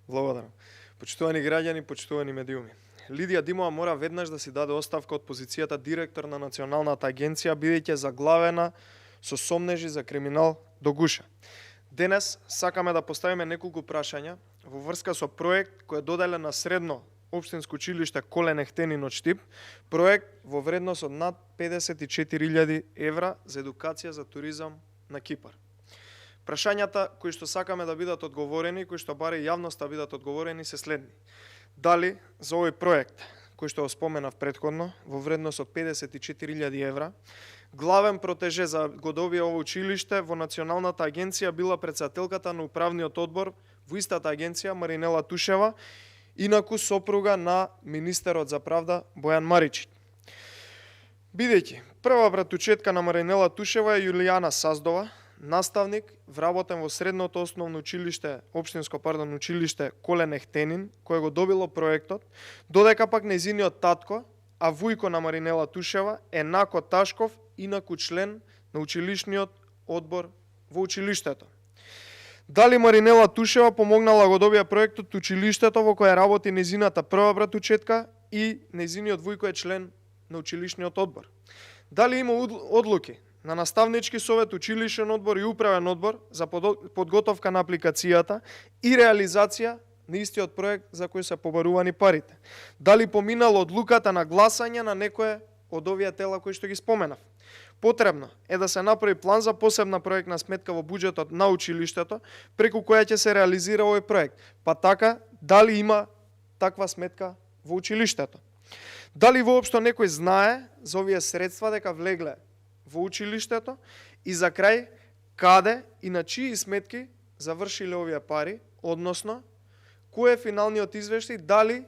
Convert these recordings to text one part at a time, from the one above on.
Благодарам. Почитувани граѓани, почитувани медиуми. Лидија Димова мора веднаш да си даде оставка од позицијата директор на Националната агенција, бидејќи заглавена со сомнежи за криминал до гуша. Денес сакаме да поставиме неколку прашања во врска со проект кој е доделен на Средно општинско училиште Колен Ехтенин од Штип, проект во вредност од над 54.000 евра за едукација за туризам на Кипар. Прашањата кои што сакаме да бидат одговорени, кои што баре јавноста бидат одговорени се следни. Дали за овој проект, кој што го споменав претходно, во вредност од 54.000 евра, главен протеже за го добие ово училиште во Националната агенција била претседателката на управниот одбор во истата агенција Маринела Тушева, инаку сопруга на министерот за правда Бојан Маричиќ. Бидејќи прва братучетка на Маринела Тушева е Јулијана Саздова, наставник, вработен во Средното основно училиште, училиште Колен Ехтенин, кој го добило проектот, додека пак нејзиниот татко, а вујко на Маринела Тушева, е Нако Ташков, инаку член на училишниот одбор во училиштето. Дали Маринела Тушева помогнала го добија проектот училиштето во кое работи нејзината прва братучетка и нејзиниот вујко е член на училишниот одбор? Дали има одлуки на наставнички совет, училишен одбор и управен одбор за подготовка на апликацијата и реализација на истиот проект за кој се побарувани парите? Дали поминало одлуката на гласање на некое од овие тела кои што ги споменав? Потребно е да се направи план за посебна проектна сметка во буџетот на училиштето, преку која ќе се реализира овој проект. Па така, дали има таква сметка во училиштето? Дали воопшто некој знае за овие средства дека влегле во училиштето и за крај каде и на чии сметки завршиле овие пари, односно кој е финалниот извештај, дали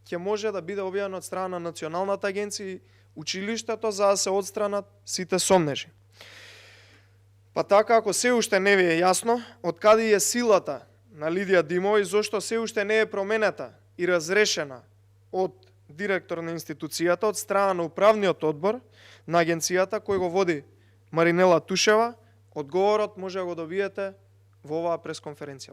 ќе може да биде објавен од страна на Националната агенција и училиштето за да се отстранат сите сомнежи. Па така, ако се уште не ви е јасно од каде е силата на Лидија Димова и зошто се уште не е променета и разрешена од директор на институцијата од страна на управниот одбор на агенцијата кој го води Маринела Тушева, одговорот може да го добиете во оваа пресконференција.